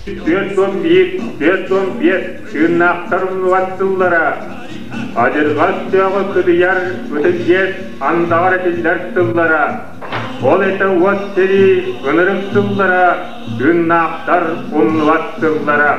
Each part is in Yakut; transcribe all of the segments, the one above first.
41, 45 тыыннаахтар умнубат тыллара, адьырҕа өстөөҕү кыдыйар ытык иэс андаҕар этиллэр тыллара, ол этэ уот сэрии ынырык тыллара, тыыннаахтар умнубат тыллара.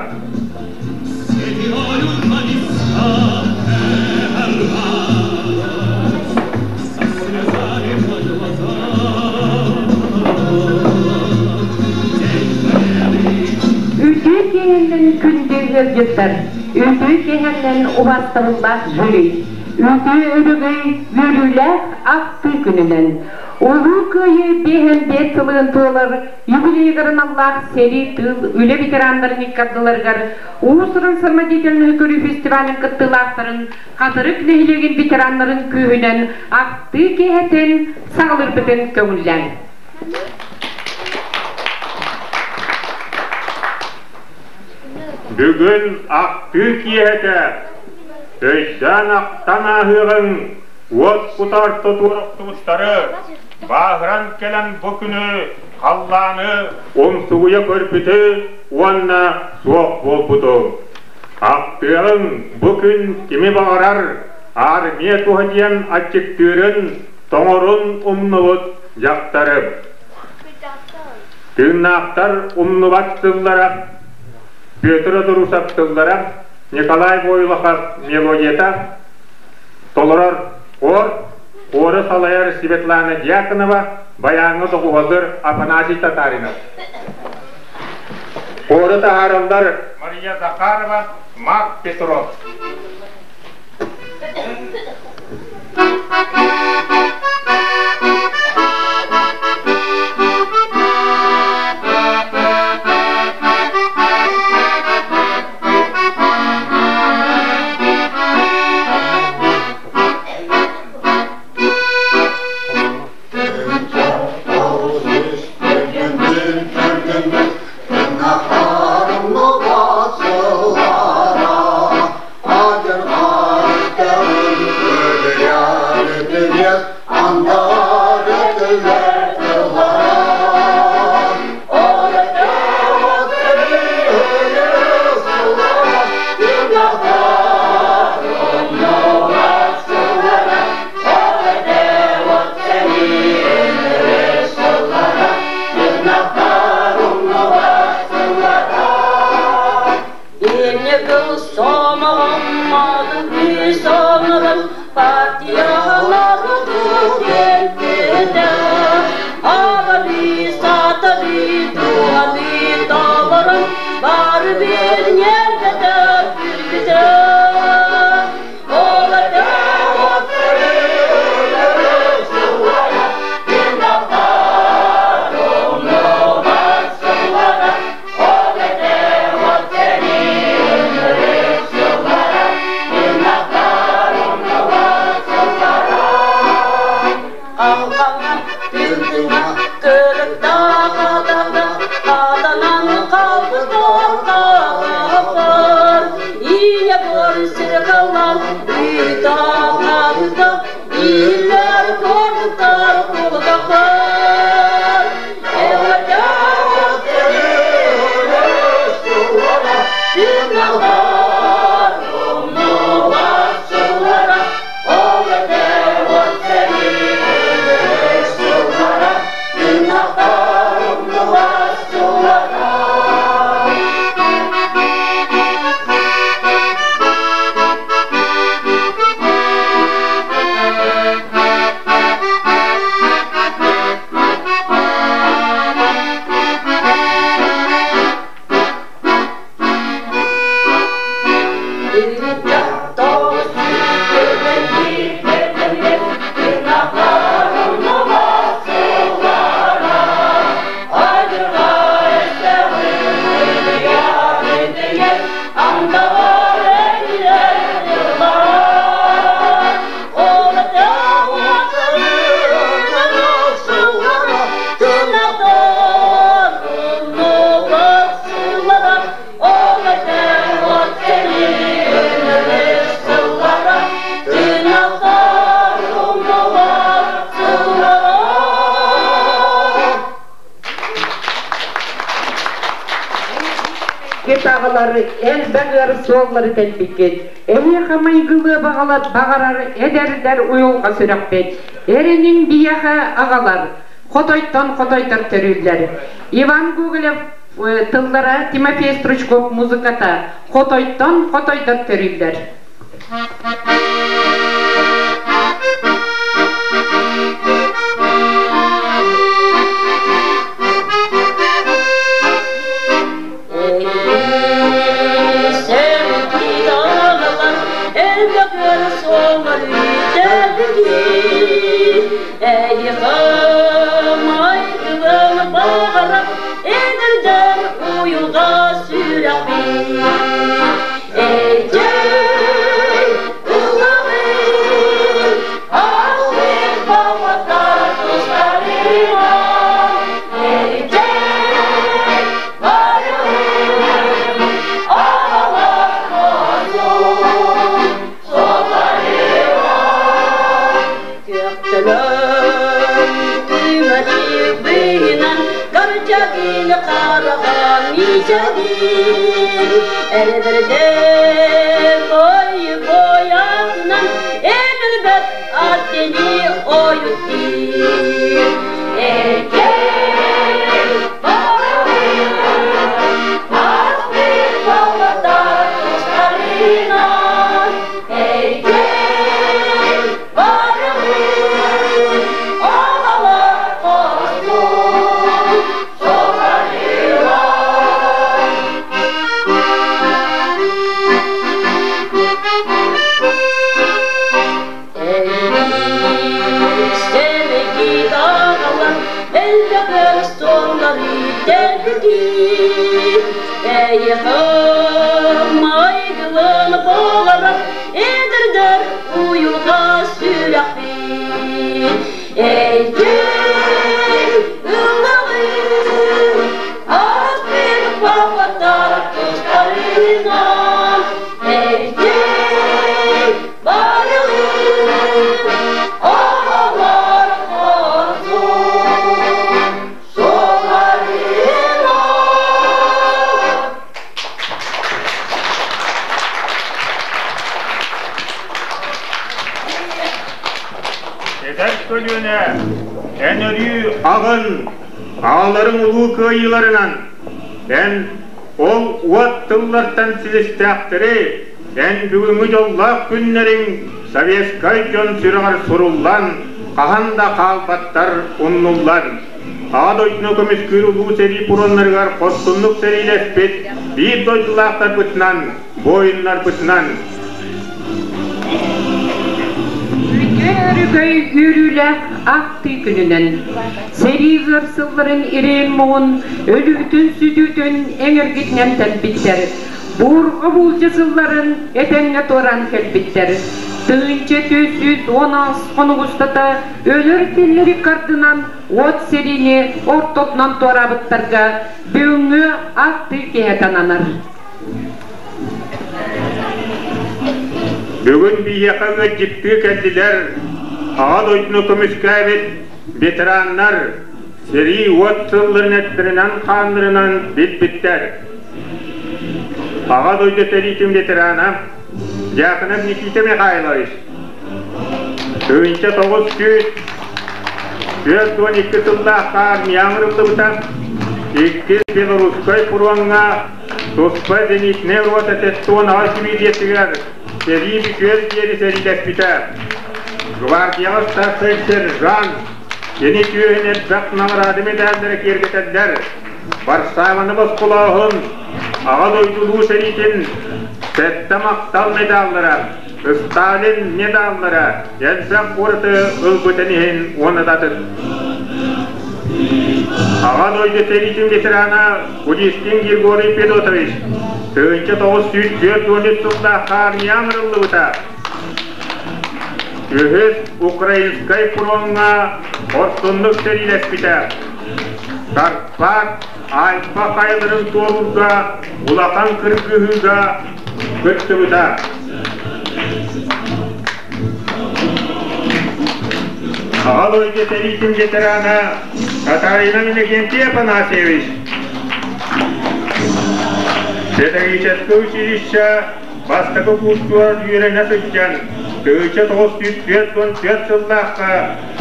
Үтүө киэһэннэн күндү ыалдьыттар, үтүө киэһэннэн убаастабыллаах жюри, үтүө өрөгөй үөрүүлээх ахтыы күнүнэн Улуу Кыайыы 55 сылын туолар юбилейыгар аналлаах сэрии тыыл үлэ ветераннарын иккардыларыгар уус-уран самодеятельноһы көрүү фестивалын кыттыылаахтарын Хатырык нэһилиэгин ветераннарын күүһүнэн ахтыы киэһэтин саҕалыырбытын көҥүллээн. Бүгүн ахтыы киэһэтэ өйдөөн ахтан ааһыаҕыҥ уот кутар тутуур охтубуттары бааһыран кэлэн бу күнү халлааны умсугуйа көрбүтү уонна суох буолбуту. Ахтыаҕыҥ бу күн кими баҕарар армия туһа диэн аччыктыырын, тоҥорун умнубут дьахтары. Тыыннаахтар умнубат тыллара, Петр Одорусов тыллара, Николай Войлохов мелодията, толорор хор, хору салайар Светлана Дьяконова, баяҥҥа доҕуһаллар Афанасий Татаринов. Хору таһаараллар Мария Захарова, Марк Петров. Ааспыт аҕалар элбэх ыар суоллары тэлбиккит. Эһиэхэ майгылыа баҕарар эдэрдэр уйулҕа сүрэхпит. Эрэниҥ биһиэхэ аҕалар, хотойтон хотойдор төрүүллэр. Иван Гоголев тыллара Тимофей Стручков музыката хотойтон хотойдор төрүүллэр. Эдэрдэр уйулҕа сүрэхпит Эдьэй ыллаҕын Ахсыр баҕатар тустарынан Эдьэй барылын Аҕалар хорсун суолларынан Күөхтөлөн күмэчи Карчагин хараҕа мичэгин Эрбэрдэ бой бойатынан Эбирбэт аттени ойуттир Эдьэй барабын Аспыт баллатар тустарынан Эдьэй барабын Аҕалар хорсун Эдэрдэр уйулҕа сүрэхпит Эйгин ыллаҕын Ааспыт папаттар тустарынан Эйгин барылын Аҕалар хорсун суолларынан. Эдэр көлүөнэ, эн өрүү аҕын, аҕаларыҥ улуу кыайыыларынан, эн ол уот тыллартан силистээхтэри, эн бүгүҥҥү дьоллоох күннэриҥ советскай дьон сүрэҕэр суруллан, хаһан да хаалбаттар умнуллан. Аҕа дойдуну көмүскүүр улуу сэрии пуроннарыгар хорсуннук сэриилэспит биир дойдулаахтарбытынан, буойуннарбытынан Үтүө өрөгөй үөрүүлээх ахтыы күнүнэн сэрии ыар сылларын ирээн-муҥун, өлүүтүн-сүтүүтүн эҥэргитинэн тэлбиттэр, буурҕа буулдьа сылларын этэҥҥэ туораан кэлбиттэр. 1418 хонук устата өлөр тиллэри кардынан уот сэриини ортотунан туораабыттарга бүгүҥҥү ахтыы киһи тананар. Бүгүн биһиэхэ ыалдьыттыы кэллилэр Аҕа дойдуну көмүскээбит ветераннар, сэрии уот сылларын эттэринэн-хааннарынан билбиттэр. Аҕа дойду сэриитин ветерана Дьяконов Никита Михайлович 1942 сыллаахха армияҕа ыҥырыллыбыта, иккис Белорусскай фроҥҥа Туспа зенитнэй рота Тестон аҕа дивизиятыгар сэрии бүтүөр диэри сэриилэспитэ. Гвардияҕа старшай сержант, кини түөһүн элбэх наҕараада медаллара киэргэтэллэр. Варшаваны босхолооһун, Аҕа дойду Улуу сэриитин сэттэ махтал медаллара, Сталин медаллара элбэх куораты ылбытын иһин уонна да атын. Аҕа дойду сэриитин ветерана Кудискин Григорий Федотович 1943 сыллаахха армия ыҥырыллыбыта. Үһүс Украинскай фроҥҥа хорсуннук сэриилэспитэ. Карпат Альпа хайаларын туоруурга улахан кыргыһыыга кыттыбыта. Аҕа дойду сэриитин ветерана Катарина Иннокентий Афанасьевич. Педагогическай училище бастакы курсугар үөрэнэ сылдьан, 1944 сыллаахха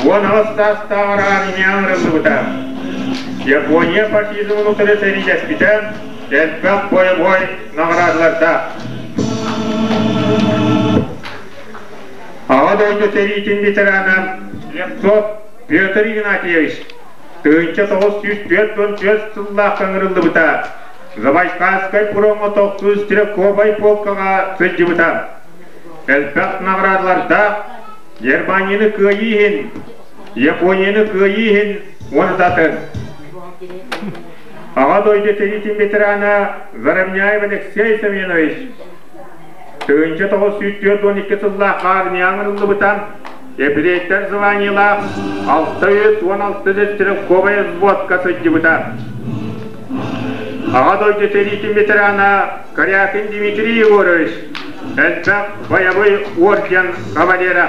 18 саастааҕар армияҕа ыҥырыллыбыта. Япония фашизмын утары сэриилэспитэ, элбэх бойобуой наҕараадалардаах. Аҕа дойду сэриитин ветерана Слепцов Петр Игнатьевич 1944 сыллаахха ыҥырыллыбыта. Забайкальскай пуроҥҥа тохтуу стрелковай полкаҕа сылдьыбыта. Элбэх наҕараадалардаах Германияны кыайыы иһин, Японияны кыайыы иһин уонна да атын. Аҕа дойду сэриитин ветерана Заровняев Алексей Семенович 1942 сыллаах армияҕа ыҥырыллыбыта. Ефрейтор званиелаах 616 стрелковай взводка сылдьыбыта. Аҕа дойду сэриитин ветерана Корякин Дмитрий Егорович элбэх бойобуой орден кавалера.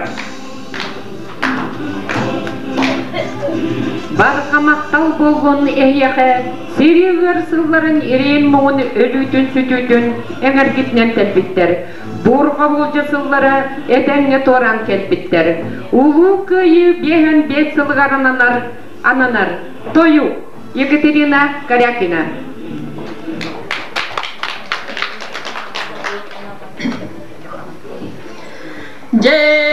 Барҕа махтал буоллун эһиэхэ сэрии ыар сылларын ирээн муҥун өлүүтүн-сүтүүтүн эҥэргитинэн тэлбиттэр. Буурҕа болдьо сыллара этэҥҥэ туораан кэлбиттэр. Улуу Кыайыы 55 сылыгар ананар, ананар тойук Екатерина Корякина. Дьэ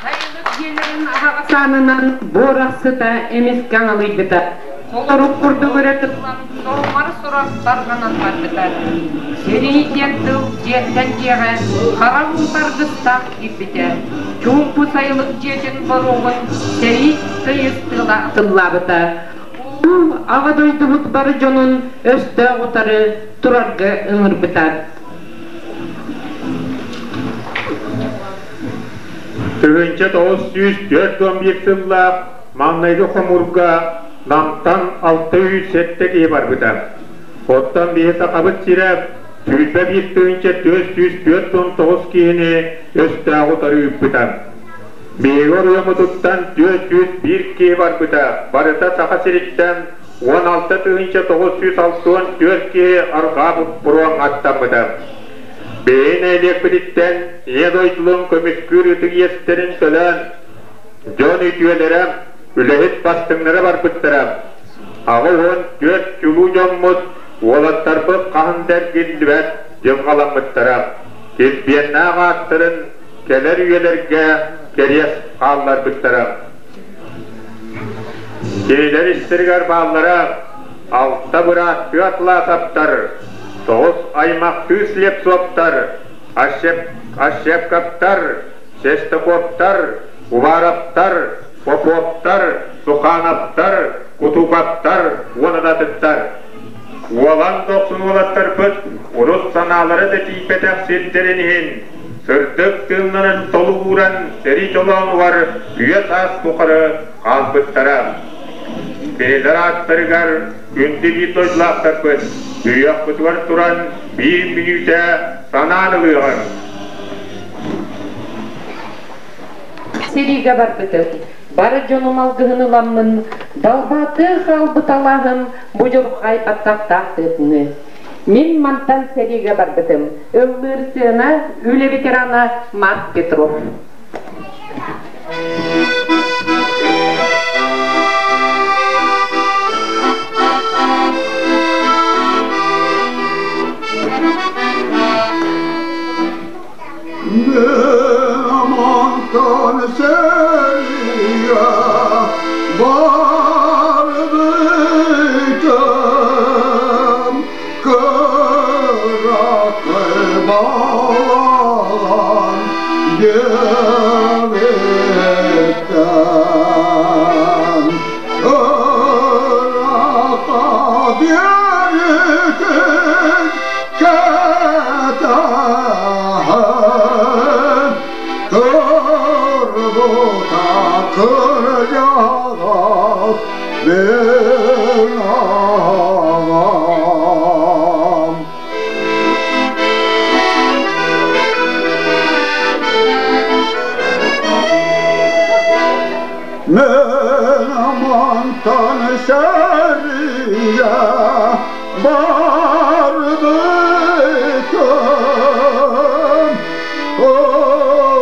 Сайылык дьиэлэрин аһаҕас аанынан буорах сыта эмискэ аҥалыйбыта. Холорук курдук өрө тыллан, соһумар сурах тарҕанан барбыта. Сэрии диэн тыл дьиэттэн дьиэҕэ хара муутаргыстаах киирбитэ. Чуумпу сайылык дьиэтин боруогун сэрии тыйыс тыала атыллаабыта. Улуу Аҕа дойдубут бары дьонун өстөөх утары турарга ыҥырбыта. 1941 сыллаах маҥнайгы хомуурга Намтан 607 киһи барбыта. Оттон биһи Сахабыт сирэ 21 449 киһини өстөөҕү утары ыыппыта. Биһиги оройуоммутуттан 401 киһи барбыта, барыта Саха сириттэн 16 964 киһи арҕаа буруоҥ аттаммыта. Биһиги нэһилиэкпититтэн Ийэ дойдуларын көмүскүүр ытык иэстэрин төлөөн, дьон үтүөлэрэ, үлэһит бастыҥнара барбыттара. 84 чулуу дьоммут, уолаттарбыт хаһан да эргиллибэт дьылҕаламмыттара. Килбиэннээх ааттарын кэлэр үйэлэргэ кэриэс хаалларбыттара. Кинилэр истэригэр бааллара алта бырааттыы Атласовтар, тоҕус аймахтыы Слепцовтар, Ощепковтар, Шестаковтар, Уваровтар, Поповтар, Сухановтар, Кутуковтар уонна да атыттар. Уолан дохсун уолаттарбыт урут санаалара да тиийбэтэх сирдэрин иһин сырдык тыыннарын толугуран сэрии чолоонугар үйэ-саас тухары хаалбыттара. Кинилэр ааттарыгар күндү биир дойдулаахтарбыт сүһүөхпүтүгэр туран биир мүнүүтэ санаан ылыаҕыҥ. Сэриигэ барбытым. Бары дьонум алгыһын ыламмын, далбаатыы хаалбыт алааһым будьурхай баттахтаах тыатыны. Мин мантан сэриигэ барбытым. Ыллыыр сыана үлэ ветерана Марк Петров. Мантан сэриигэ барбытым, кыракый балаҕан диэбиттэн ыраата биэритин кэтэһэн турбута кырдьаҕас мин аҕам. Мен мантан сэриигэ барбытым,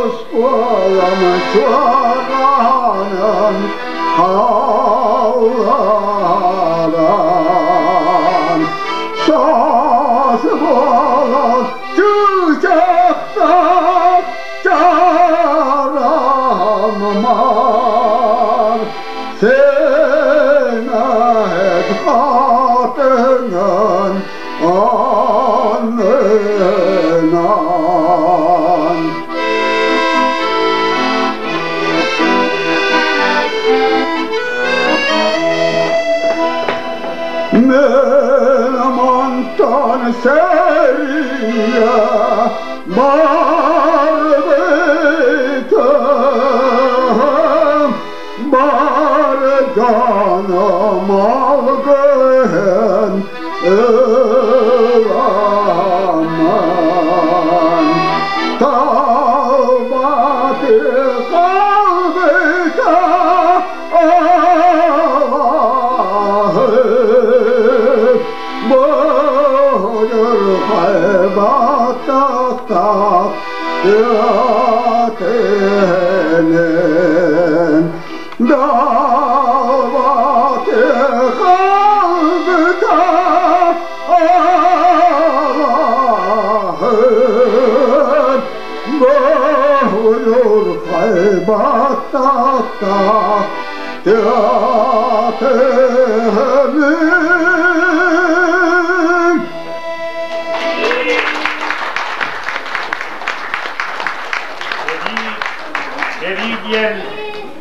оскуолам чуораанын хаалларан, саас буолан чыычаахтаах чараммар сэнэт хатыҥын аннынан. Мен мантан сэриигэ барбытым, бар дьонум алгыһын ыламмын, талбаты қалбыта алаһым, будьурхай баттахтаах тыатынын далбаты қалбыта алаһым, будьурхай баттахтаах тыатынын. Сэрии, сэрии диэн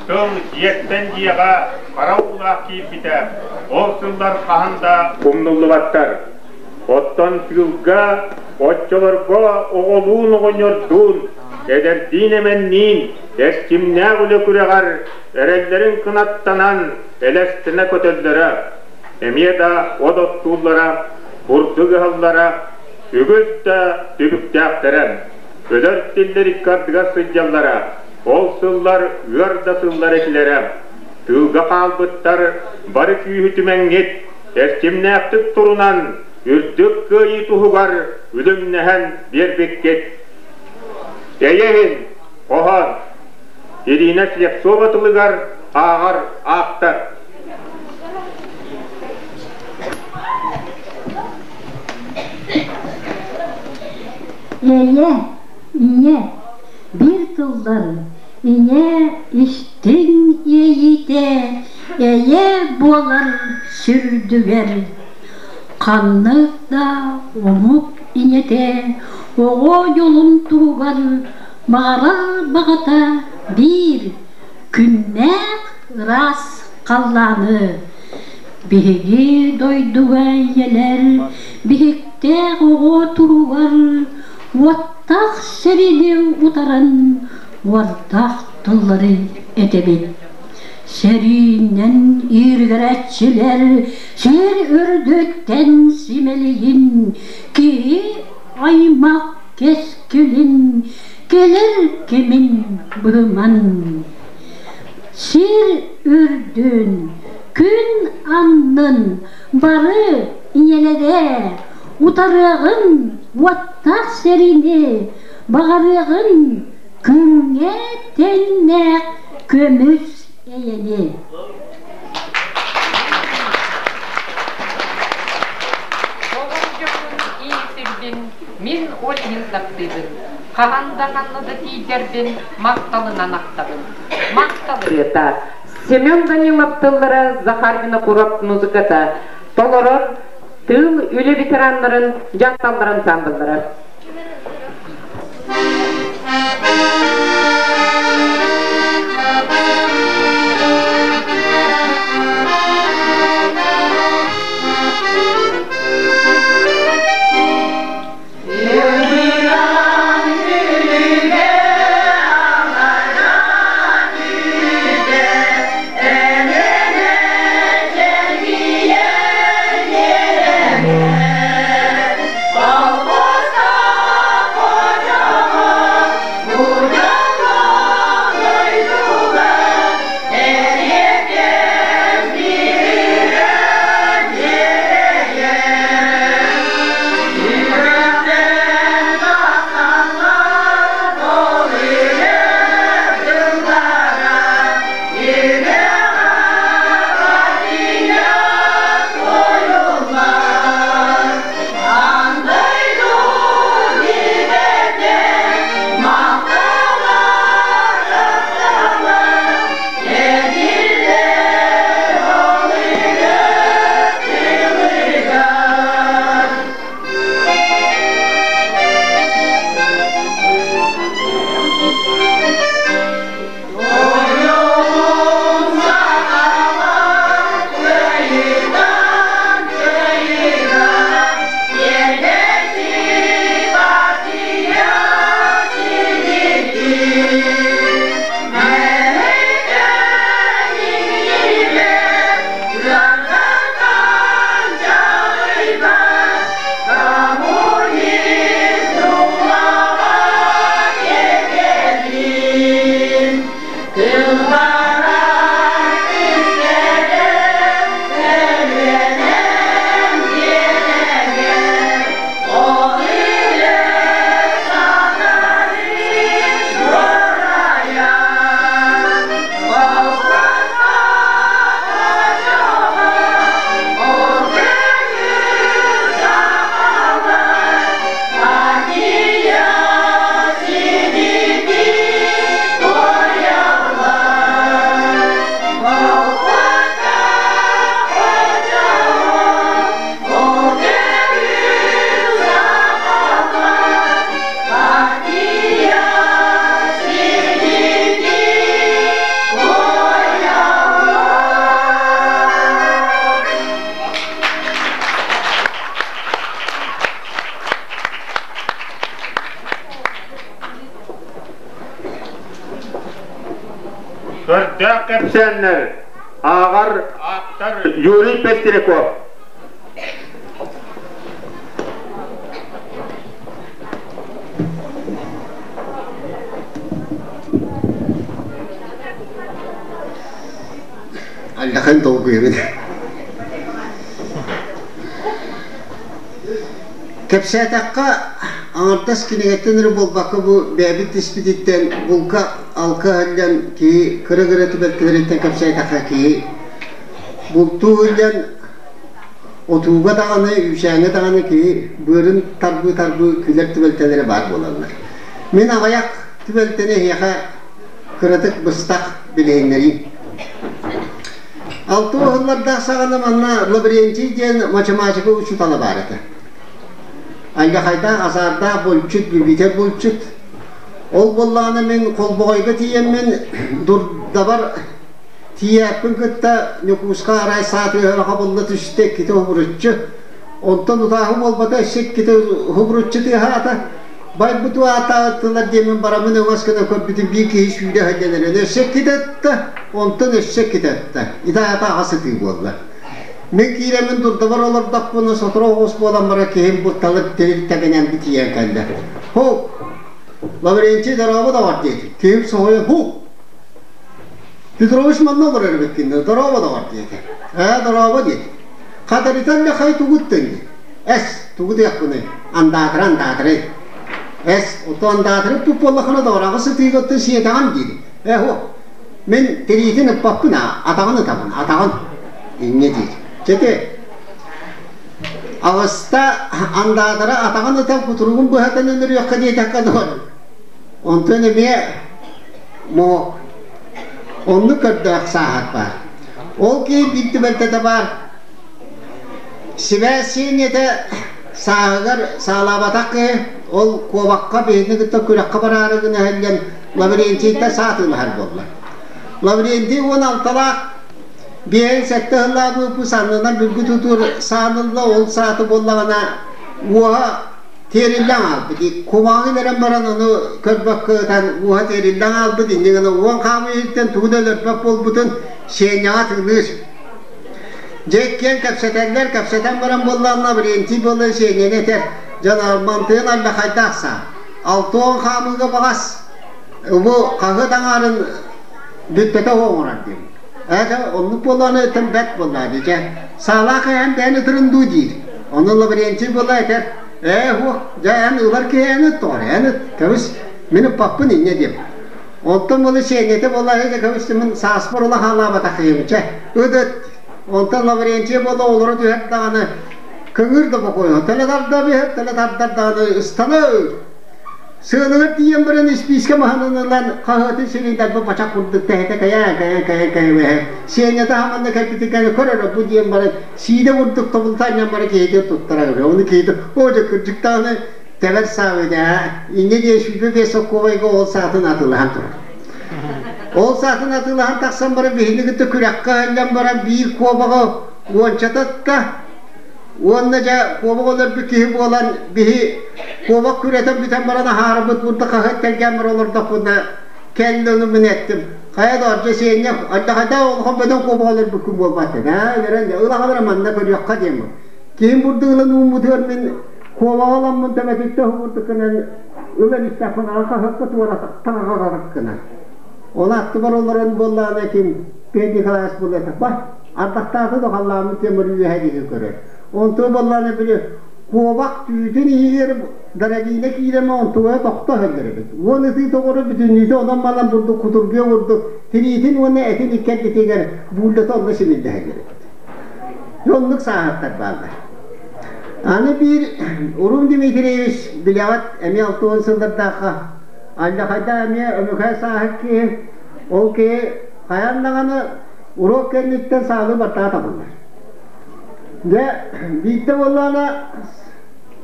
тыл дьиэттэн дьиэҕэ хара дьоллоох киирбитэ. Ол сыллар хаһан да умнуллубаттар. Оттон тыылга оччолорго оҕолуун-оҕонньордуун, эдэрдиин-эмэнниин эрчимнээх үлэ күрэҕэр эрэллэрин кынаттанан элэстэнэ көтөллөрө. Эмиэ да от оттууллара, бурдук ыһаллара, үгүс да түбүктээхтэрэ. Өлөр тиллэр икки ардыгар сылдьаллара. Ол сыллар ыар да сыллар этилэрэ. Тыылга хаалбыттар бары күүһү түмэҥҥит, эрчимнээхтик турунан, үрдүк кыайыы туһугар үлүмнэһэн биэрбиккит. Эйэ иһин, хоһоон. Ирина Слепцова тылыгар ааҕар ааптар. Эйэ, ийэ, биир тыллар ийэ истиҥ иэйиитэ эйэ буолар сүрдүгэр. Ханнык да омук ийэтэ оҕо дьолун туһугар баҕарар баҕата биир күннээх ыраас халлааны. Биһиги дойдуга ийэлэр биһиктээх оҕо туһугар уоттаах сэриини утаран уордаах тыллары этэбит. Сэриинэн ииргэрээччилэр сир үрдүттэн симэлийин, киһи аймах кэскилин кэлэр кэмин быһыман. Сир үрдүн, күн аннын бары ийэлэрэ утарыаҕын уоттаах сэриини баҕарыаҕын күҥҥэ тэҥнээх көмүс эйэни. Оҕом дьонун иисирдин, мин ол иһин таптыыбын. Хаһан да ханна да тиийдэрбин махталынан ахтабын. Махтал ырыата Семен Данилов тыллара Захар Винокуров музыката толорор тыыл үлэ ветераннарын дьахталларын ансамбллара. Көрдөөх кэпсээннэр ааҕар ааптар Юрий Пестряков. Аллахан долгуйабын. Кэпсээтэххэ, аҥардас кинигэттэн эрэ буолбакка бу бэйэбит испититтэн булка алка иһиллэн киһи кыра-кыра түбэлтэлэриттэн кэпсээтэххэ киһи бултуу иһиллэн отууга даҕаны, үүсээҥҥэ даҕаны киһи быарын тарбыы-тарбыы күлэр түбэлтэлэрэ баар буолаллар. Мин аҕыйах түбэлтэни эһиэхэ кыратык быстах билиһиннэриим. Алта уһуллардаах саҕана манна Лаврентий диэн математика учуутала баар этэ. Альгахайдаах азаардаах булчут, любитель булчут. Ол буоллаҕына мин Холбоҕойго тиийэммин дурдабар тиийээппин кытта Ньукууска арай саа тыаһа хабылла түстэ иккитэ уһуруччу. Онтон утааһы буолбата өссө иккитэ уһуруччу тыаһаата. Байбыт аатааттылар диэммин бараммын өҥөс гына көрбүтүм биир киһи сүүрэ сылдьан өссө иккитэ ытта, онтон өссө иккитэ ытта. Ити аата аҕа сытыы буолла. Мин киирэммин дурдабар олордохпуна сотору оҕус буолан баран киһим бу талып тирил тэбинэн тиийэн кэллэ. Һук! Лаврентий дорообо доҕор диэтим. Киһим соһуйан һук! Петрович манна олорор эбиккин дорообо доҕор диэтэ. Ээ дорообо диэтим. Хатарытан да хай тугуттан дии. Эс, тугу диэхпиний, андаатара андаатарый. Эс, ото андаатары пуп буоллахына доҕораҕы сытыыга оттон сиэтэҕин диир. Э, һуох, мин тириитин ыппаппын аа, атаҕын ытабын, атаҕын. Инньэ диир. Чэти, аҕыста андаатара атаҕын ытан кутуругун быһатан өлөрүөххэ диэтэххэ доҕор. Онтон эмиэ моһуок. Оннук көрдөөх сааһат баар. Ол киһи биир түбэлтэтэ баар. Сибээс сиэнньэтэ сааһыгар саалаабатах киһи ол куобахха биһигини кытта күрэххэ бараары гына иһиллэн Лаврентийтэн саатыылаһар буолла. Лаврентий 16-лаах биэһин сэттэ сыллаах быыппы саннынан бүлгү тутуур саанылла ол сааты буоллаҕына уоһа тиэриллэн хаалбыт. Кумааҕы илэрэн баран ону көрбөккө ытан уоһа тиэриллэн хаалбыт инньэ гына уон хаамыы иһиттэн тугу да өлөрбөт буолбутун Сеняҕа атыылыыр. Дьэ иккиэн кэпсэтэллэр, кэпсэтэн баран буоллаҕына Лаврентий буолан Сеняны этэр, дьон Армантыын алдьархайдаах саа. 60 хаамыыга баҕас бу хаһыат аҥаарын бүппэтэ оҥорор диэн. Ээ оннук буоллаҕына этэн бэрт буоллаа дии дьэ. Саалаах эһэм бэйэн ытырын дуу диир. Ону Лаврентий буола этэр, ээ һуох, дьэ эн ылар киһи эн ыт тоҕор, эн ыт, кэбис, мин ыппаппын инньэ диэм. Онтон буола Сиэнньэтэ буола дьэ кэбистимин сааспар ыла хаалаабатах киһим чэ ыт Онтон Лаврентия буола олоро түһэр даҕаны көҥүр да бокуойа төлө тарда биһэр төлө тардар даҕаны ыстана сыалыгар тиийэн баран испиискэ маһынан ылан хаһыатын сирин дарба бачах курдук тэһитэ кэйээн кэйээн кэйээн кэйээн Сиэнньэтэ хаманна кэлбитин кэннэ көрөрө бу диэн баран сиидэ курдук тобулта анньан баран киһитин туттара оны киһитэ оо дьэ кырдьыктаҕына тэбэр саабыт ээ инньэ диэн 25 сокуобайга ол саатын атыылаһан турар. Ол саатын атыылаһан тахсан баран биһини кытта күрэххэ ыһыллан баран биир куобаҕы уончата ытта уонна дьэ куобах өлөрбүт киһи буолан биһи куобах күрэтэн бүтэн баран аһаарыбыт бурда хаһыат тэлгээн баран олордохпуна кэллэ ону мин эттим хайа да дьэ сиэнньэ алдьархайдаах олохон бөдөҥ куобах өлөрбүккүн буолбат ээ өлөрөн ылаҕалара манна көрүөххэ диэн киһим бурдук ылан ууммутугар мин Куолаҕа ыламмын төбөтүттэн уһуурдук гынан ылан истэхпин аҕа хаһыакка туора таҕаҕарык гынан. Ол аттыбар олорон буоллаҕына ким Петр Николаевич буолла бар ардахтаата да халлааммыт тиэмэр үөһэ диэки көрөр. Онтуо буоллаҕына били куобах түүтүн иһигэр дорогина киирэмэ онтугая тохто иһэллэр эбит. Уон ытыы тоҕоро бүтүннүүтэ онон-манан бурдук кутургуйа курдук тириитин уонна этин иккэрдитигэр бууллата онно симиллэһэллэр эбит. Оннук сааһыттар бааллар. Аны биир Урум Дмитриевич билэҕит эмиэ 60 сыллардаахха Аллахайда эмиэ Өмүкэй сааһыт киһи, ол киһи хайаан даҕаны уруок кэнниттэн саалыы бартаа табыллар. Дьэ, биирдэ буоллаҕына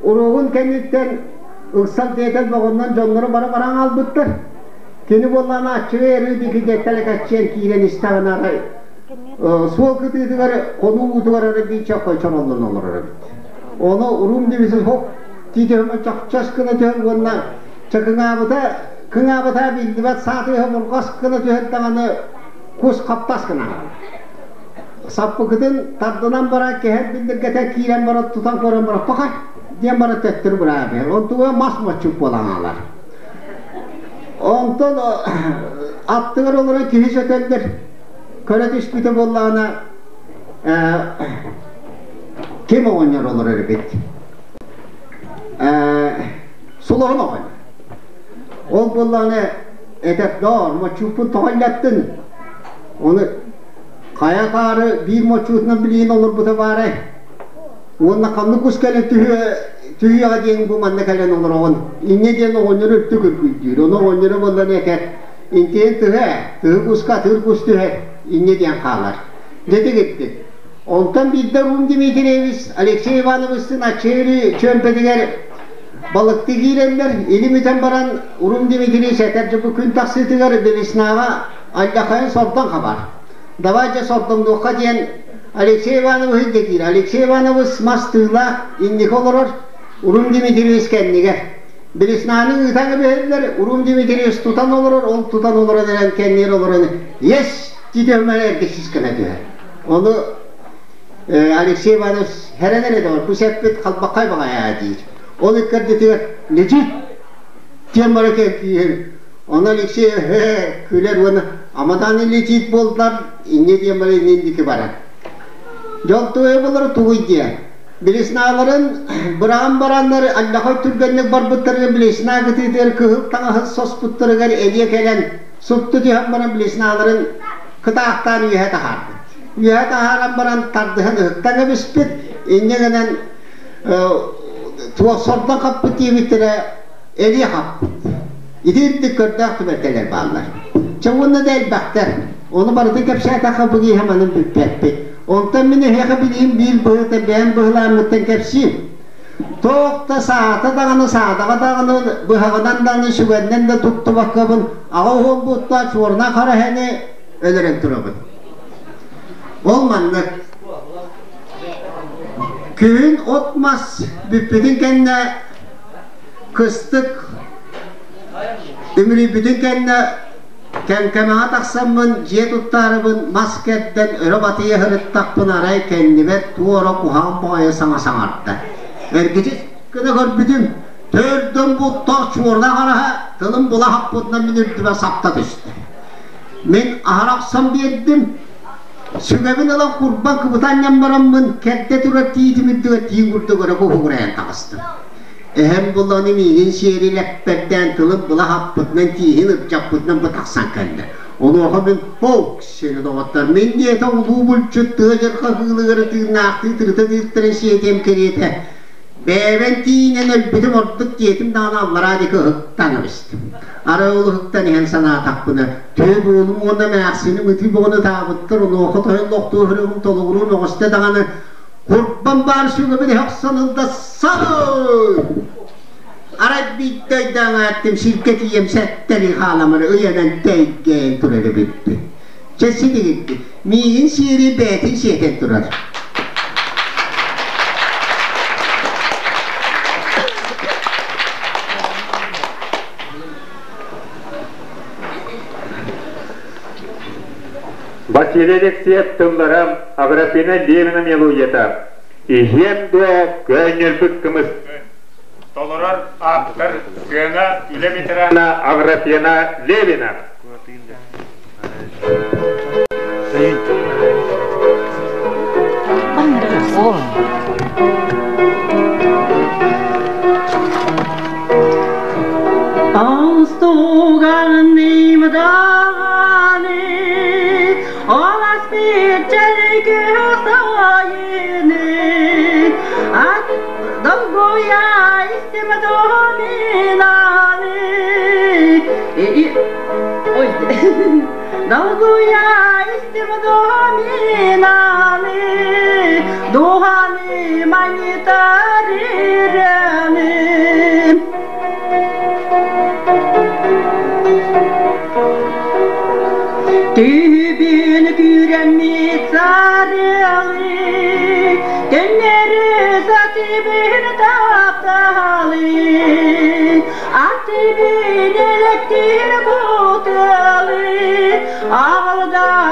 уруогун кэнниттэн ыксал тиэтэл боҕуннан дьоннору бары баран хаалбыттар. Кини буоллаҕына аччыгый арыы диэки дьэттэлэкэччийэн киирэн истэҕинэ арай суол кытыытыгар хонуу уутугар эрэ биир чоххой чороллон олорор эбит. Ону Урум дивизин хоп тиитиһимэ чохчос гына түһэр уонна чакыҥаабыта кыҥаабыта биллибэт саатыыһа бурҕас гына түһэр даҕаны. Кус хаптас гынан хаалар. Саппыкытын тардынан баран кэһэн биллэргэтэ киирэн баран тутан көрөн баран пахай диэн баран төттөрү быраҕа биэр. Онтуга мас моччук буолан хаалар. Онтон аттыгар олорон киһи сөтөллөр. Көрө түспүтэ буоллаҕына ким оҕонньор олорор эбит? Сулуһун оҕонньор. Ол буоллаҕына этэр, доор, моччууппун тоҕо иллэттин? Ону хайа хаары биир моччуутунан билигин олорбута баарай? Уонна ханнык кус кэлэн түһүө түһүөҕэ диэн бу манна кэлэн олороҕун. Инньэ диэн оҕонньору үрдүк үргүйдүүр. Ону оҕонньоро буоллан этэр, интиэн тыһы ээ, тыһы куска атыыр кус түһэр, инньэ диэн хаалар. Дьэ тигиттик. Онтон биирдэ Рум Дмитриевич Алексей Ивановичтыын Аччыыры чүөмпэтигэр балыкты киирэллэр. Илим үтэн баран Урум Дмитриевич этэр дьэ бу күн тахсыытыгар Белеснаҕа алдьахайын сордон хабар. Давай дьэ сордоҥнуохха диэн Алексей Иванович илдьэ Алексей Иванович мас тыылаах инники олорор Урум Дмитриевич кэннигэр. Белеснаны ыытан эбэһэллэр, Урум Дмитриевич тутан олорор, ол тутан олорон эрэн кэннигэр олорон «Есть!» диэтэ эргичис гына түһэр. Ону Алексей Иванович хэрэн эрэ доҕор, бу сэппит халбаххай баҕайаа диир. Ол иккэрдитигэр лежит диэн бара киһи. Ону Алексей күлэр уонна амадааны летит буоллар, инньэ диэн бара инники барар. Дьол туйа булар тугуй диэн. Билиснааларын быраҕан бараннар аллахай түргэнник барбыттарыгар билиснаа кытыытыгар кыһыл таҥаһы соспуттарыгар элиэ кэлэн супту түһэн баран билиснааларын кытаахтаан үөһэ таһаарбыт. Үөһэ таһааран баран тардыһан ыһыктан кэбиспит, инньэ гынан туох сордон хаппыт диэбиттэрэ элиэ хаппыт. Ити үрдүк көрдөөх түбэлтэлэр бааллар. Чэ уонна да элбэхтэр. Ону барытын кэпсээтэххэ бу киһи манын бүппэппит. Онтон мин эһиэхэ билиим биир быһыта бэйэм быһылааммыттан кэпсиим. Туох да саата даҕаны, саадаҕа даҕаны, быһаҕынан даҕаны, сүгэннэн да туттубаккабын аҕа уһуурбуттаах чуорна хара эһэни өлөрөн турабын. Ол маннык. Күһүн от-мас бүппүтүн кэннэ кыстык үмүрүйбүтүн кэннэ Кэҥкэмэҕэ тахсаммын дьиэ туттаарыбын мас кэрдэн өрө батыйа сырыттахпын арай кэннибэр туора куһаҕан баҕайы саҥа саҥарда. Эргичис гына көрбүтүм, төрдөн буттаах чуорна хараһа тылым була хаппытынан мин үрдүбэр сапта түстэ. Мин аһара охсон биэрдим, сүгэбин ылан курбан кыбыта анньан бараммын кэрдэ турар тиитим үрдүгэр тииҥ курдук өрө куһугурайан таҕыстым. Эһэм буланы миигин сиэри лэппэрдээн тылын була хаппытынан тииһин ырдьаппытынан бу тахсан кэллэ. Онуоха мин «Һоок, сири доҕоттор, мин диэтэ улуу булчут тыа дьырха кыылыгар тыыннаахтыы тырыта тыыттарын сиэтиэм кэриэтэ, бэйэбин тиийинэн өлбүтүм ордук диэтим даҕаны аллараа диэки ыһыктан эбистим. Арай ол ыһыктан иһэн санаатахпына, түөрт уолум уонна эмээхсиним ытыы бөҕөнү ытаабыттар, онуоха тойон лохтуу өрүгүм толугуруу мөҕүстэ даҕаны Курбан баар сүгэбин иһэ охсон ылда сарай! Арай биирдэ өйдөөн ааттым сиргэ тиийэм сэттэлии хааламары ыйанан тэйгээн турар эбиппин. Чэ ситигирдик. Миигин сиэри бэйэтин сиэтэн турар. Василий Алексеев тыллара Аграфена Левина мелодията «Иһиэм дуо көөнньөрбүт кымыс» толорор ааптар сыана үлэ ветерана Аграфена Левина. Долгуя истим доминаны, Духаны манитарираны. Түбүн күрэммит сарыалы, Көннөрү сатыбын тапталы, Атыбын электир буталы, Ағылда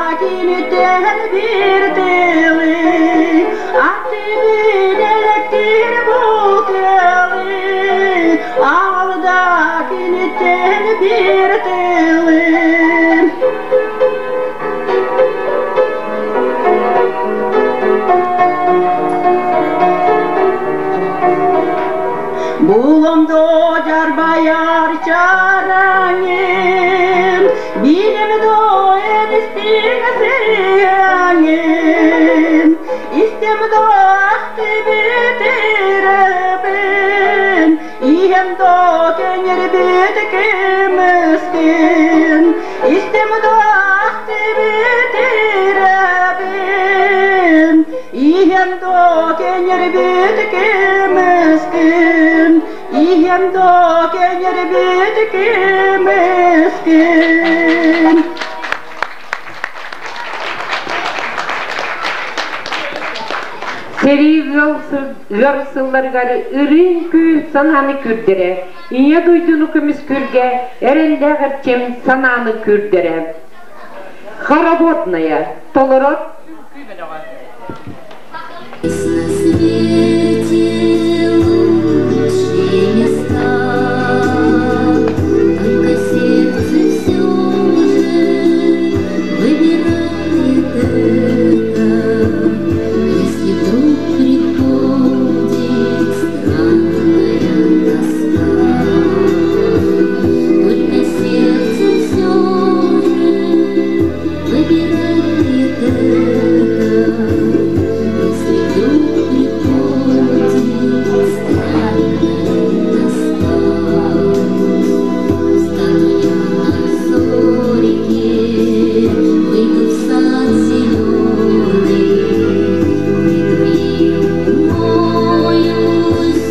бүтүрэбин, Ийэм доо кэҥэрбит көмүскүн, Истим доо ахтыбыт ирэбин, Ийэм доо кэҥэрбит көмүскүн, Ийэм доо кэҥэрбит көмүскүн. Сэрии ыар сылларыгар ырыын күүс санааны күүрдэрэ, Ийэ дойдуну көмүскүүргэ эрэллээх эрчим санааны күүрдэрэ. Хороводная толорор үҥкүү бөлөҕө. На свете лучшие места, Только сердце все же выбирает это, Если вдруг приходит странная тоска. Только сердце все же выбирает это, Если вдруг приходит странная тоска. Встану я на зорьке, выйду в сад зеленый, Выйду и умоюсь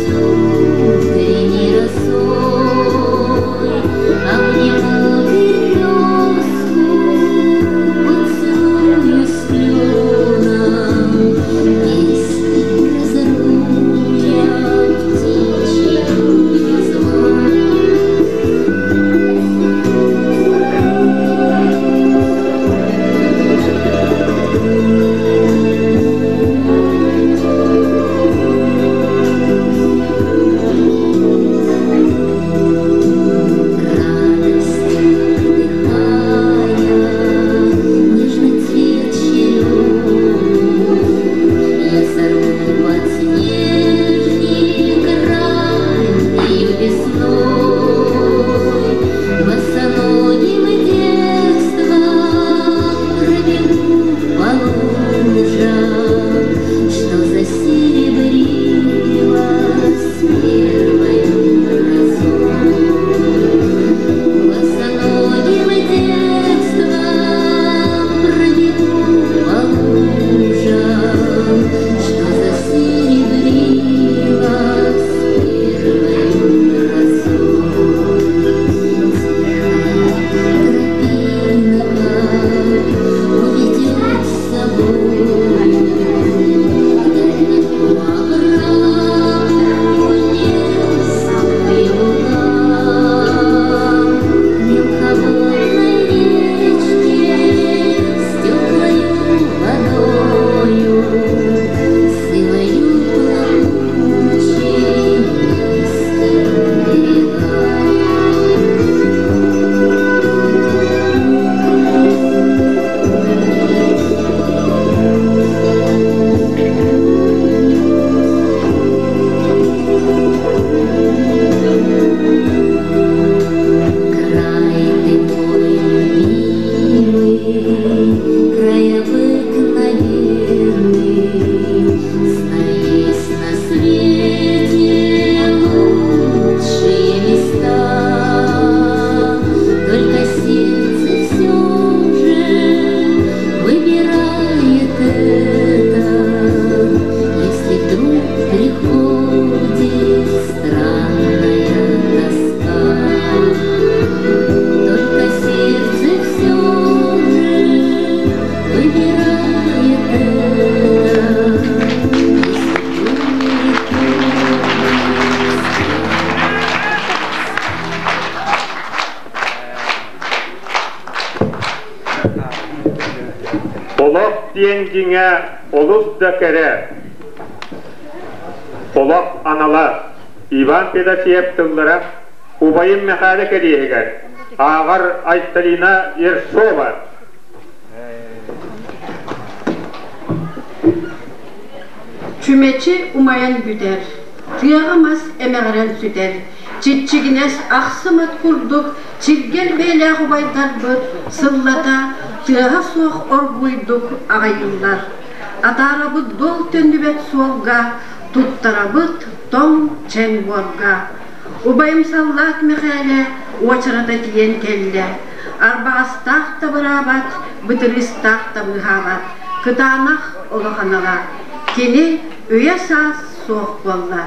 утренней росой, Обниму березку, поцелую с кленом, Песни разорву я птичьим звон. Радость вдыхая, нежный цвет черемух, Я сорву подснежник раннею весной. Босоногим детства пробегу по лужам, Что засеребрилось первою росой. Босоногим детством пробегу по лужам, Что засеребрилось первою росой. Тихая тропинка уведет с собою К дальнему оврагу, лесу и лугам, Мелководной речке с теплою водою, Силою плавучей низким берегам. Край ты мой любимый, край обыкновенный, Знаю, есть на свете лучшие места. Только сердце все же выбирает это, Если вдруг приходит странная тоска. Только сердце все же выбирает это, Если вдруг приходит Олох диэн дьиҥэ олус да кэрэ. Олох анала Иван Федосеев тыллара убайым Мэхээлэ кэриэһигэр ааҕар Айталина Ершова. Чүмэчи умайан бүтэр, тыаҕа мас эмэҕирэн сүтэр, чиччигинэс ахсым ат курдук чиргэл бэйэлээх убайдарбыт сыллата тыаһа суох оргууйдук аҕайыыллар. Атаарабыт дуол төннүбэт суолга Туттарабыт тоҥ чэҥ буорга. Убайым саллаат Мэхээлэ уочарата тиийэн кэллэ. Арбаҕастаах да быраабат, бытырыыстаах да быыһаабат, кытаанах олох анала. Кини үйэ-саас суох буолла.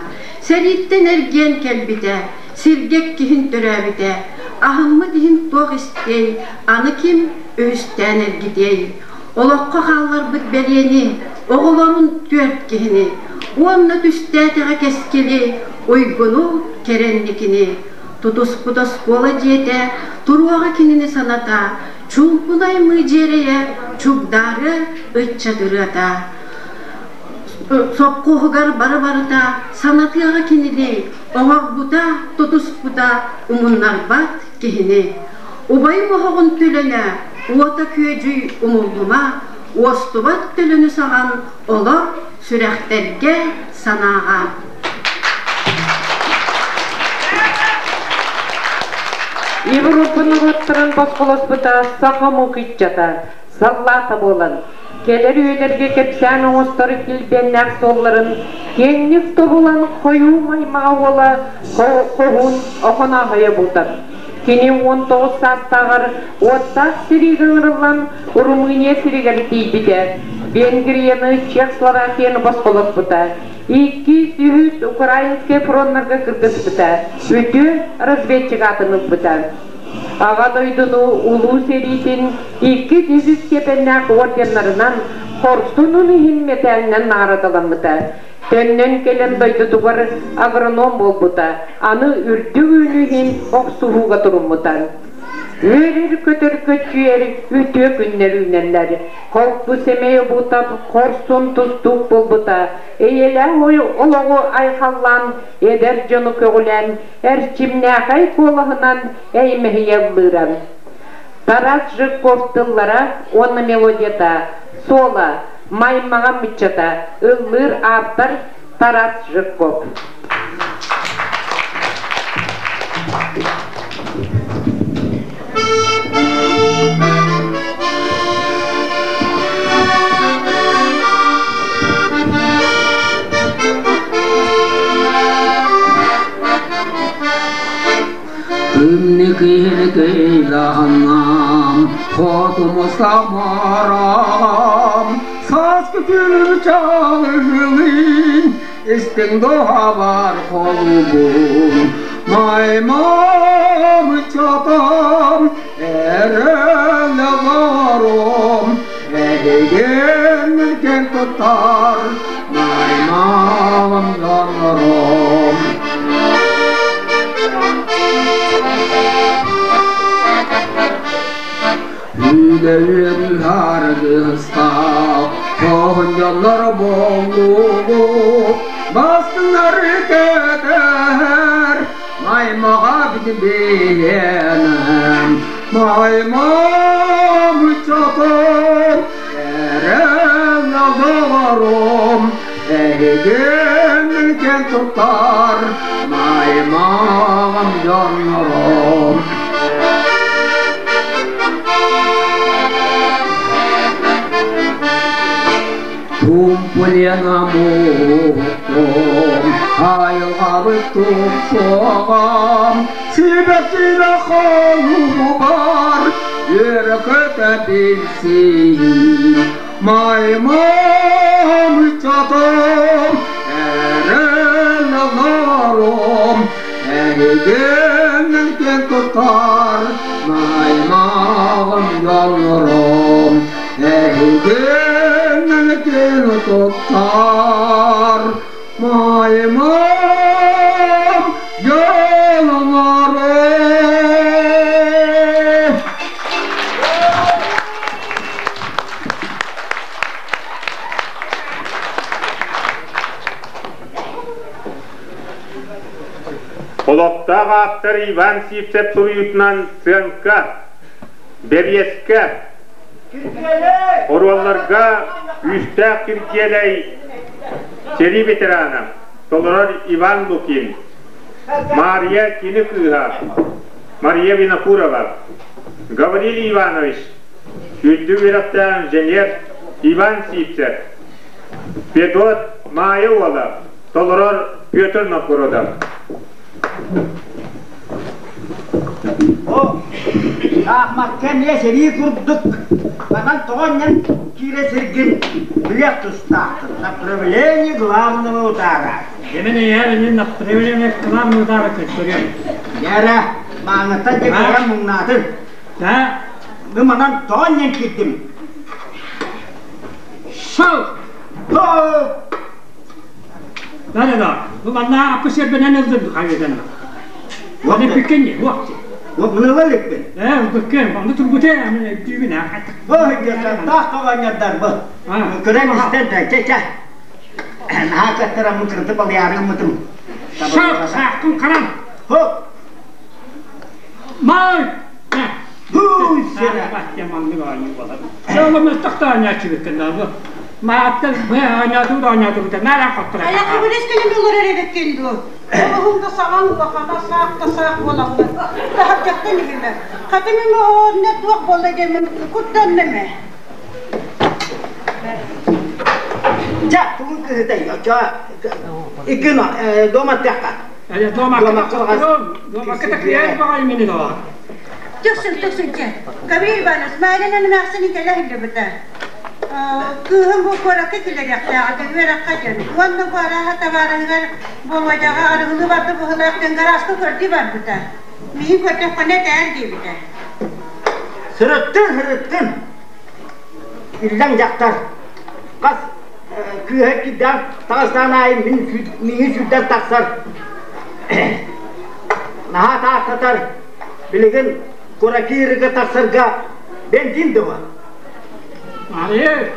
Сэрииттэн эргийэн кэлбитэ, сиргэ иккиһин төрөөбүтэ. Аһыммыт иһин туох истиэй, аны ким үһүстээн эргитиэй? Олоххо хаалларбыт бэлиэни, оҕолорун түөрт киһини уонна түстээтэҕэ кэскили, уйгуну, кэрэнникини тутуспут оскуола дьиэтэ туруоҕа кинини саната, чуумпунай мыы дьиэрэйэ чугдаары ыччат ырыата. Сопхуоһугар бары-барыта санатыаҕа кинини, оҥорбута, тутуспута умуннарбат киһини. Убайым оһоҕун төлөнө, уота күөдьүй умуллума, уостубат төлөнү саҕан олор сүрэхтэргэ, санааҕа. Европа норуоттарын босхолоспута саха омук ыччата, саллаата буолан, кэлэр үйэлэргэ кэпсээн оҥостор килбиэннээх суолларын киэҥник тобулан хойуу маймаҕа уола хоһуун Охонооһойо буутар. Кини 19 саастааҕар уоттаах сэриигэ ыҥырыллан Румыния сиригэр тиийбитэ, Венгрияны, Чехословакияны босхолоспута, иккис, үһүс Украинскай фроннарга кыргыспыта, үтүө разведчик аатын ылбыта. Аҕа дойдуну Улуу сэриитин иккис, үһүс степеннээх орденнарынан хорсунун иһин мэтээлинэн наҕараадаламмыта. Төннөн кэлэн дойдутугар агроном буолбута, аны үрдүк үүнүү иһин охсуһууга туруммута. Үөрэр-көтөр көччүйэр үтүө күннэр үүнэллэр. Холку сэмэй обутап хорсун тустуук буолбута, эйэлээх олоҕу айхаллаан, эдэр дьону көҕүлээн, эрчимнээхэй куолаһынан эймэһийэ ыллыыра. Тарас Жирков тыллара уонна мелодията, суола, Маймаҕа мыччата, ыллыыр ааптар Тарас Жирков. Күннүкүһүнүкүйлаһаннам, хотуму самарам, сааскы күнүм чаҕылын, истиҥ дуһабар холубун, маймам чатам, эрэлэ баром, эһигин кэн туттар, маймам дьоннорум. Үлэлиир харгыстаах, хоһунньаллар буоллугу, бастыҥнары кэтэһэр, маймаҕа билиэнэм, маймам чотон, эрэл доҕорум, эһигин кэн туттар, маймаҕым дьоннорум. Тумпулена муохтом, айылҕабыт тупсуоҕам, сибэккилэ холугар үөрэ-көтө билсиһии. Маймам ыччатым, эрэл олорум, эһигин киэн туттар, маймаҕым дьоннорум, эһигин киэн туттар, маймаҕым дьоннорум. Олохтоох ааптар Иван Сивцев суруйуутунан сыаҥка, бэбиэскэ, оруолларга күүстээх Киргиэлэй сэрии ветерана, толорор Иван Лукин, Мария кини кыыһа, Мария Винокурова, Гаврилий Иванович, үрдүк үөрэхтээх инженер Иван Сивцев, Федот Маайа уола. Толорор Петр Новгородов. О, Ахмакка эмиэ сэрии курдук манан тоҕо анньан киирэ сиргин билиэх тустааххын. Направление главного удара. Демен эйээр направление главного удара көрдөрүөм. Яра, мааҥыттан дьэ көрөн муҥнаатын. Да? Бу манан тоҕо анньан киирдим. Шел! Хо! Да да да. Бу манна аппы сербенен ылдым хайыдан. Оны пиккен уох. Мыныла иликпин. Э, быккен, онды тургуте, мен дүйгүн Таах тоҕонньордор бу. Көрөн истэн да, чэ чэ. Наһаа кыттараммын кырды балыйаарыммытым. Шок, саахтын харан. Хоп. Май! Һуу, сера. Айака билескелем олорор эбиккин дуу. Олуһун да саҕан улахана саах да саах буолаллар. Таһырдьаттан иһимэ. Хата мин оонньо туох буолла диэммин куттанным ээ. Дьэ, тугун кыһытай, оччо иккин дома тыахха. Төхсүн, төхсүн чэ. Гаврил Иванович, Марина эмээхсин кэлэ сылдьыбыта. Кыыһым бу куоракка киллэриэхтээҕэ, үөрэххэ диэн. Уонна бу арааһа табаарыһыгар Болуодьаҕа арыгылыы барда быһыылаах диэн гарааска көрдүү барбыта. Миигин көрдөххүнэ этээр диэбитэ. Сырыттын, сырыттын. Иллэҥ дьахтар. Хас кыыһа кирдээх таҕыстаан аайы мин миигин сүүрдэн тахсар. Наһаа тааттатар. Билигин куракиырыга тахсарга бензин да бар. Арыы,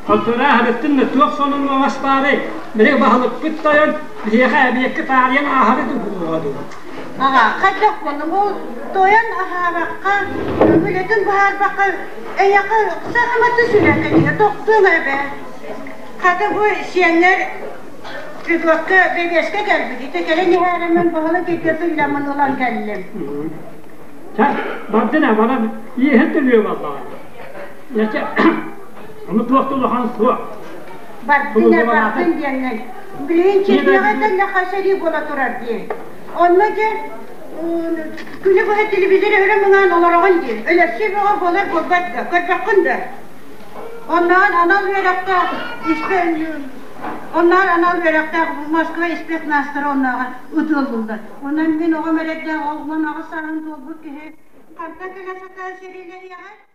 хотура аһарыттын да туох сонун оҥос баарый? Били баһылыкпыт тойон биһиэхэ эбиэккэ таарыйан ааһары дуу дуу. Аҕа, хайдах буоллум? Ол тойон аһаабакка, үлэтин быһаарбакка, эйиэхэ сахаматы сүрэххэ тохтуоҥ эбэ. Хата бу сиэннэр Федотка бэбиэскэ кэлбит. Ити кэлэн иһээриммин баһылык икки тылламмын ылан кэллим. Чэ, бардын баран иэһин төлүө буоллаҕа. Нече, ону туох да улахан суох. Бардын бардын диэннэр. Билигин Чечняҕа тэллэххэ сэрии буола турар дии. Онно дьэ күнү быһа телевизор өрө мыҥаан олороҕун дии. Өлөрсүү бөҕө буолар буолбат да, көрбөххүн да. Оннооҕор анал үөрэхтээх Оннооҕор анал үөрэхтээх Москва спецназтара оннооҕор ытыаллыллар. Онон мин оҕом эрэйдээх 18 сааһын туолбут киһи хантан кэлэ сатаан сэриилэһиэҕэй?